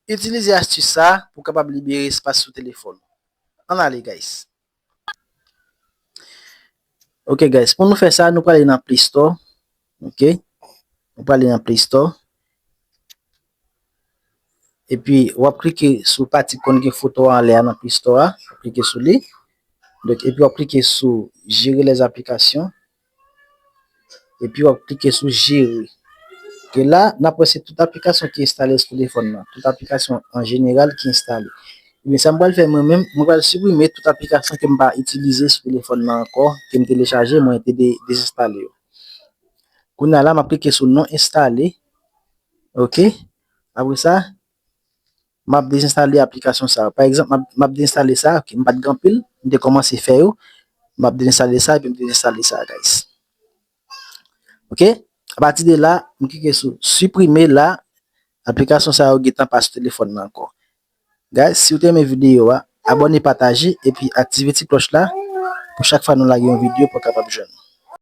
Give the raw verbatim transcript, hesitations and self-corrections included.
Itilize astis sa pou w kapab libere espas sou telefòn. Ann ale, guys. Ok, guys, pou nou fè sa, nou prale nan Play Store. Ok? Nou prale nan Play Store. Epi, w ap klike sou pati konn gen foto a anlè a nan Play Store a. W ap klike sou li. Donk, epi w ap klike sou Gérer les applications. Epi w ap klike sou Gérer. Ok, la, n ap wè se tout aplikasyon ki enstale sou telefòn nan. Tout aplikasyon an jeneral ki enstale. Ebyen, sa m pral fè mwen menm, mwen pral siprime tout aplikasyon ke m pa itilize sou telefòn nan ankò, ke m telechaje, mwen te de-, dezenstale yo. Kounye a la, m ap klike sou non enstale. Ok? Apre sa, m ap dezenstale aplikasyon sa yo. Pa egzanp, m ap, m ap dezenstale sa, ok, m pa t gen anpil, m te kòmanse fè yo, m ap dezenstale sa, epi m dezenstale sa, guys. Ok? Apati de la, m klike sou siprime la, aplikasyon sa yo gentan pa sou telefòn nan ankò. Guys, si w te renmen videyo a, abòne, pataje, epi aktive ti klòch la pou chak fwa nou lage yon videyo pou w kapab jwenn.